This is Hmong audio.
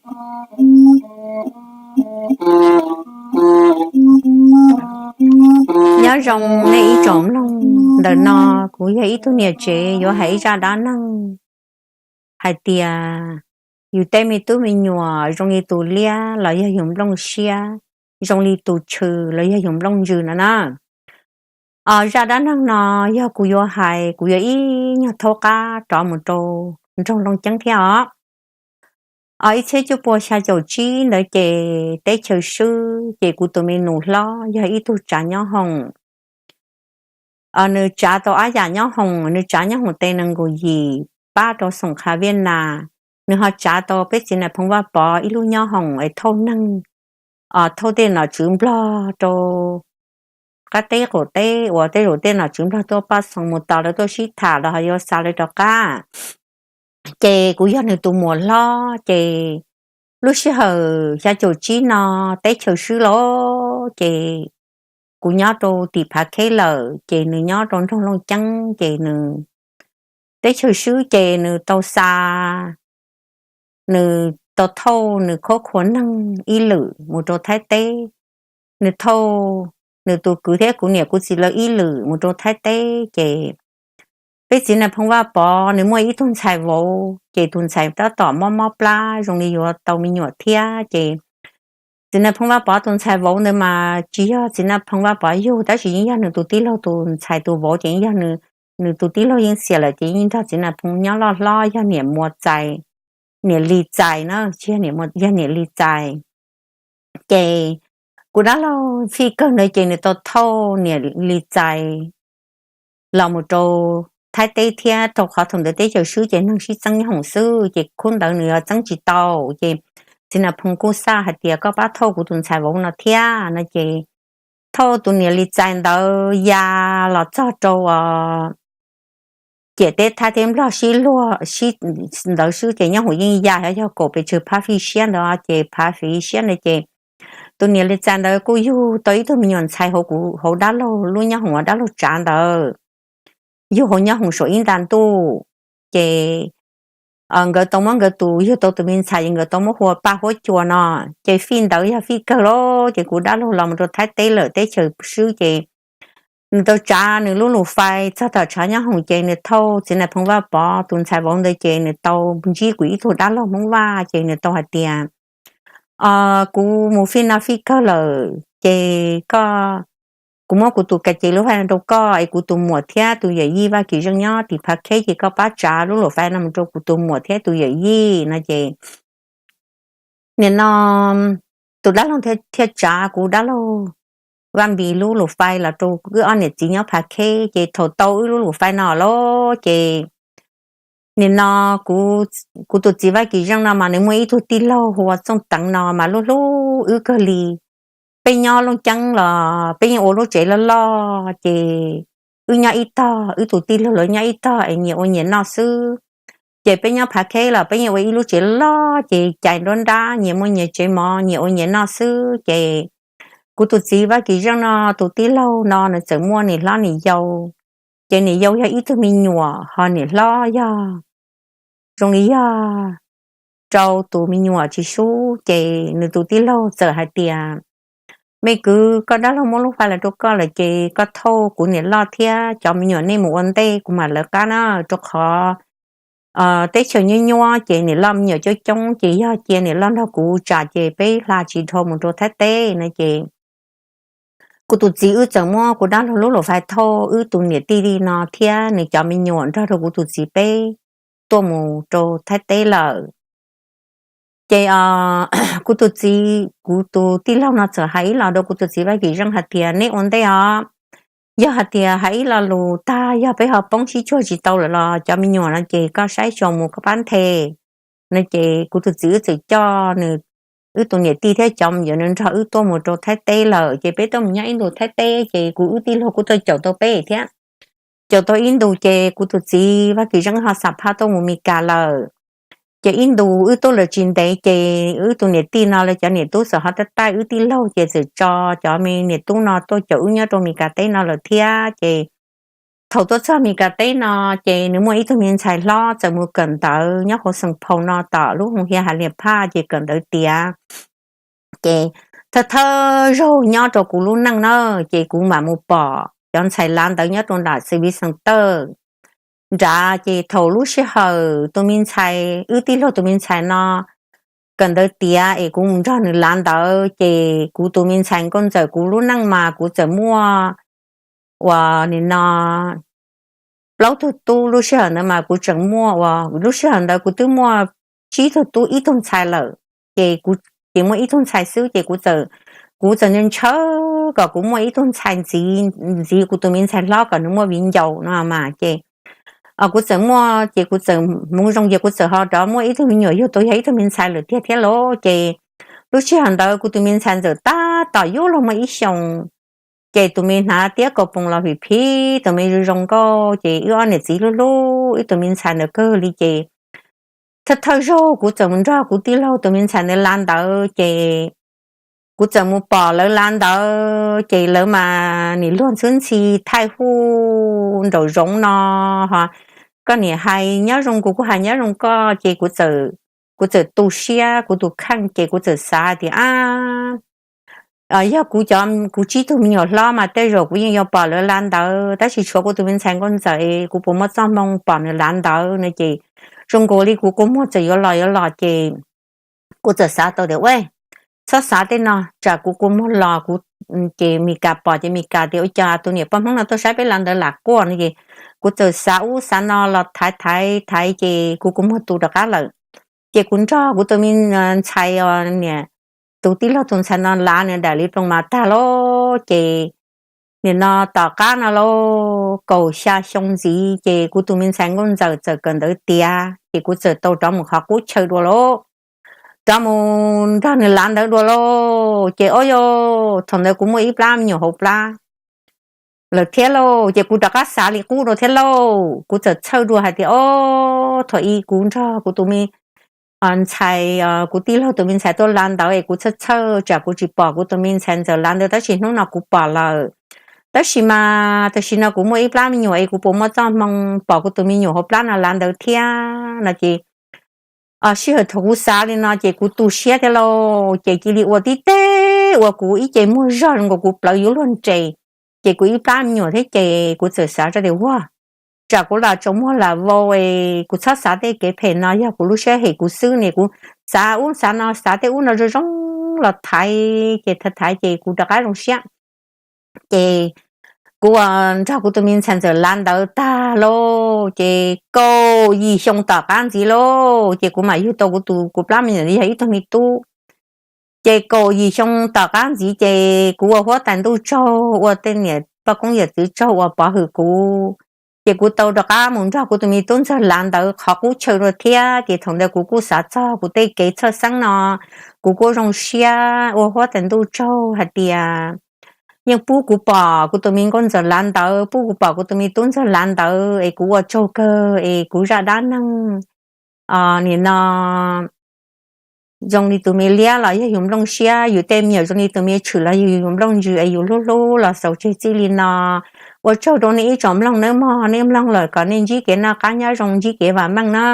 Nyob zoo nej ib tsoom mloog, ntawm no kuv yog ib tug niam tsev yuav hais ib zaj dab neeg hais tias yus tej me tub me nyuam zoo li tus liab los yog yus nplooj siab, zoo li tus tshw los yog yus nplooj ntsws no na. Zaj dab neeg no yog kuv yuav hais, kuv yuav ib nyuag thaub qab rov mus rau nroog Looj Ceeb thiab os. Ib txhiab cuaj pua xya caum tsib ntawd ces teb chaws swb ces kuv tus me nus hlob yog ib tug tsav nyob hoom. Nws tsav tau ob yam nyob hoom, nws tsav nyob hoom tes nees nkaum yim pab rau xoom qha Viaj Nas, nws ho tsav tau peb txiv Nais Phoo Vaj Pov ib lub nyob hoom es thauj neeg, thauj tej nom tswv Nplog rau qab teb qaum teb uas tej zaum tej nom tswv Nplog tuaj paj xoom mus tos lawv tuaj sib tham los ho yuav xa lawv rov qab. Ces kuv yog nws tus muam hlob ces lub sij hawm xya caum tsib no teb chaws swb los ces kuv nyob rau tim Phav Kheb lawm ces nws nyob rau nroog Looj Ceeb ces nws teb chaws swb ces nws tau xa, nws tau thauj nws khub khua neeg ib lwm mus rau Thaib teb. Nws thauj nws tus kwv thiab kuv niam kuv txiv lawv ib lwm mus rau Thaib teb ces peb txiv Nais Phoo Vaj Pov nws muaj ib tug ntxhais vauv ces tus ntxhais tab tom mob mob plab zoo li yuav tau me nyuam thiab ces txiv Nais Phoo Vaj Pov tus ntxhais vauv ntawd mas tsis yog txiv Nais Phoo Vaj Pov yug tab sis yeej yog nws tus tij laug tus ntxhais tus vauv ces yeej yog nws tus tij laug yeej xiam lawm ces yeej nrog txiv Nais Phoo nyob loj hlob yog niam Muas Txais, niam Lis Txais na, tsis yog niam Lis Txais. Ces kuv dab laug Fij Kawg ntawd ces nws tau thauj niam Lis Txais los mus rau Thaib teb thiab rau qhov thaum ntawd teb chaws swb ces neeg sib txeeb nyob hoom xwb ces khub ntawd nws yuav txeeb tsis tau ces txiv Nais Phoo kuj xaj hais tias koj pab thauj kuv tus ntxhais vauv no thiab no ces thauj tus niam Lis Txais ntawd ya los txog rau ciam teb Thaib teb Nplog sib luag ntawd xwb ces nyob hoom yeej ya yog kaum pes tsawg phav fij siab ntawd ces phav fij siab ntawd ces tus niam Lis Txais ntawd kuj yug tau ib tug me nyuam ntxhais hauv kuv hauv dab laug lub nyob hoom dab laug tsav ntawd, yug hauv nyob hoom saum ib nta ntuj ces nkawd tau muab nkawd tus yug tau tus me ntxhais ces nkawd tau muab hu ua Paj Huab Cua no ces Fij ntawd yog Fij Kawg lawm ces kuv dab laug los mus rau Thaib teb lawm teb chaws swb ces nws tau tsav nws lub lus fais txog tom tshav nyob hoom ces nws thauj txiv Nais Phoo Vaj Pov tus ntxhais vauv ntawd ces nws tau ntsib kuv ib tug dab laug Hmoob Vaj ces nws tau hais tias kuv mus fij noj fij kawg lawm ces koj, kuv muab kuv tus ka ce lub fais no rau koj es kuv tus muam thiab tus yawm yij Vaj Kim Zeej nyob tim Phav Kheb ces koj pab tsav lub lus fais no mus rau kuv tus muam thiab tus yawm yij no ces nim no tus dab laug thiaj tsav kuv dab laug Vaj Npis lub lus fais los rau wb ob niam txiv nyob Phav Kheb ces thaum tau wb lub lus fais no lawm ces nim no kuv tus txiv Vaj Kim Zeej no mas nws muaj ib tug tij laug hu ua Txooj Teev no mas lub hlub wb kawg li. Peb nyob Looj Ceeb los peb yeej ua lub tsev loj loj ces wb nyob ib tog, wb tus tij laug lawv nyob ib tog es nyias ua nyias noj xwb. Ces peb nyob Phav Kheb los peb yeej ua ib lub tsev loj ces cais nruab nrab nyias muaj nyias tsev mov nyias ua nyias noj xwb ces kuv tus txiv Vaj Kim Zeej no tus tij laug no nws txawm muaj niam hlob niam yau, ces niam yau yog ib tug me nyuam ho niam hlob yog zoo li yog rau tus me nyuam tsis sub ces nws tus tij laug txawm hais tias me kwv, koj dab laug muab lub fais los rau koj lawm ces koj thauj kuv niam loj thiab cov me nyuam nej mus ua ntej kuv mam lawv qab na, rau qhov teb chaws nyuaj nyuaj ces niam loj me nyuam coob coob ces yog cia niam loj nrog kuv tsam ces peb hla tsis dhau mus rau Thaib teb no ces kuv tus txiv wb txawm muab kuv dab laug lub lus fais thauj wb tus niam tij no thiab nws cov me nyuam nrog rau kuv tus txiv peb tuaj mus rau Thaib teb lawm. Ces kuv tus txiv, kuv tus tij laug no txawm hais ib los rau kuv tus txiv Vaj Kim Zeej hais tias neb ua ntej os, yog hais tias hais ib lo lus tag yog peb ho poob sib tsuag tsis tau lawm los cov me nyuam no ces koj saib xyuas mus koj pab nthe no ces kuv tus txiv wb txawm coj nws, wb tus niam tij thiab cov me nyuam nrog wb tuaj mus rau Thaib teb lawm ces peb tuaj mus nyob ib ntus Thaib teb ces kuv wb tij laug kuj tuaj caum tau peb thiab. Caum tau ib ntus ces kuv tus txiv Vaj Kim Zeej ho xam phaj tuaj mus Mes Kas lawm. Ces ib ntus wb tuaj lawm tsis ntev ces wb tus niam tij no lawv cov niam tub txawm ho taij taij wb tij laug ces txawm tso cov me niam tub no tuaj caum wb nyob rau Mes Kas teb no lawm thiab ces thaum tuaj txog Mis Kas teb no, ces nws muaj ib tug me ntxhais hlob txawm mus kawm ntawv nyob hauv Xeem Phau no tom lub hoos hias Hav Lias Phaj, ces kawm ntawv tiav. Ces thawj thawj zaug nyob rau kuv lub neej na, ces kuv mam mus pom cov ntxhais lav ntawv nyob rau nram Xeem Vis Xeem Tawj nrad. Ces thaum lub sij hawm tus me ntxhais, wb tij laug tus me ntxhais no kawm ntawv tiav es kuv mus nrog nws lav ntawv, ces kuv tus me ntxhais nkauj ntxawm, kuv lub neej mas kuv txawm muaj uas nim no plaub tug tub. Lub sij hawm ntawd mas kuv tseem muaj, uas lub sij hawm ntawd kuv twb muaj tsib tug tub ib tug ntxhais lawm, ces kuv ces muaj ib tug ntxhais xwb, ces kuv txawm kuv txawm ntshaw kom kuv muaj ib tug ntxhais ntxiv, ntxiv kuv tus me ntxhais hlob kom nws muaj viv ncaus no mas. Ces kuv txawm muaj, ces kuv txawm hmoov zoo, ces kuv txawm ho rov muaj ib tug me nyuam yug tau yog ib tug me ntxhais lawm tiag thiab lauj. Ces lub sij hawm ntawd kuv tus me ntxhais ntxawm tab tom yuav luag muaj ib xyoos, ces tus me hnav tiab kaus poom los phim phim, tus me zoo zoo nkauj, ces wb ob niam txiv hlub hlub ib tus me ntxhais ntawd kawg li. Ces thawj thawj zaug kuv txawm mus nrog kuv tij laug tus me ntxhais ntawd lav ntawv, ces kuv txawm mus pom lawv lav ntawv, ces lawv mas nim luag ntxhwb ntxhi thaij huj nraum zoov no, ho koj nim hais nyob zoo kuv kuj hais nyob zoo koj, ces kuv txawm tu siab kuv tus kheej, ces kuv txawm xav tias, ab, yog kuv cov, kuv tsib tug me nyuam hlob mas tej zaum kuv yeej yuav pom lawv lav ntawv, tab sis tshuav kuv tus me ntxhais nkauj ntxawm, kuv puas muaj txoj hmoo pom nws lav ntawv no. Ces zoo nkaus li kuv kua muag txawm yuav los yuav los, ces kuv txawm xav tau tias, ua, txhob xav tej no, tsam kuv kua muag los kuv, ces Mis Kas pom, ces Mis Kas tias, ua cas tus niam poj Hmoob no tuaj saib peb lav ntawv lam quaj no. Ces kuv txawm xav ub xav no los thaiv thaiv thaiv, ces kuv kua muag tu rov qab lawm. Ces kuv nrog kuv tus me ntxhais, niam, tus tij laug tus ntxhais no lav nws daim li ploos mas tag lauj. Ces nim no tom qab no lauj, kaum xya xyoo ntxiv, ces kuv tus me ntxhais nkauj ntxawm txawm kawm ntawv tiav, ces kuv txawm tau rov mus qhov qub chaw dua lauj, rov mus nrog nws lav ntawv dua lauj. Ces ob, yog thaum ntawd kuv muaj ib plab me nyuam hauv plab lawm thiab lauj, ces kuv rov qab xav li qub dua thiab lauj. Kuv txawm txhawj dua hais tias, ob, thaum ub kuv nrog kuv tus me ntxhais, kuv tij laug tus me ntxhais tuaj lav ntawv es kuv txhawj txhawj tsam kuv tsis pom kuv tus me ntxhais ntxawm lav ntawv, tab sis hnub no kuv pom lawm. Tab sis mas tam sim no kuv muaj ib plab me nyuam es kuv puas muaj txoj hmoo pom kuv tus me nyuam hauv plab no lav ntawv thiab no. Ces sij hawm thaum kuv xav li no ces kuv tu siab thiab lauj, ces cia li ua tib teb ua kuv ib ce muag zog zoo nkaus kuv plawv yuav luag nres. Ces kuv ib plab me nyuam thiab ces kuv txawm xav tias, ua, tsam kuv lam tsaus muag lam vau, kuv txhob xav tej kev phem no, yog kuv lub siab hem kuv xwb ne. Kuv xav ub xav no, xav tej ub no zoo zoo los thaiv, ces thaiv thaiv ces kuv rov qab zoo siab. Ces kuv ua nrog kuv tus me ntxhais ntxawm lav ntawv tag lauj, ces kaum yim xyoo tom qab ntxiv lauj, ces kuv mam yug tau kuv tus, kuv plab me nyuam yog ib tug me tub. Ces kaum yim xyoo tom qab ntxiv ces kuv ua huab tais ntuj tsaug, ua tej niam poj koob yawm txwv tsaug uas pov hwm kuv. Ces kuv tau rov qab mus nrog kuv tus me tub ntxawg lav ntawv qhov qub chaw dua thiab. Ces thaum ntawd kuv kuj xav txog kuv tej kev txhawj xeeb no, kuv kuj zoo siab ua huab tais ntuj tsaug hais tias yeej pub kuv pom kuv tus me nkauj ntxawm lav ntawv, pub kuv pom kuv tus me tub ntxawg lav ntawv es kuv ua tsaug kawg es kuv zaj dab neeg nim no zoo li tus me liab los yog yus nplooj siab, yus tej me nyuam zoo li tus me tshwm los yog yus nplooj ntsws es yus hlub hlub los xaus tseg txij li no. Ua tsaug rau nej ib tsoom mloog nawb mog, nej mloog lawm kom nej ntsib kev noj qab nyob zoo, ntsib kev vam meej na.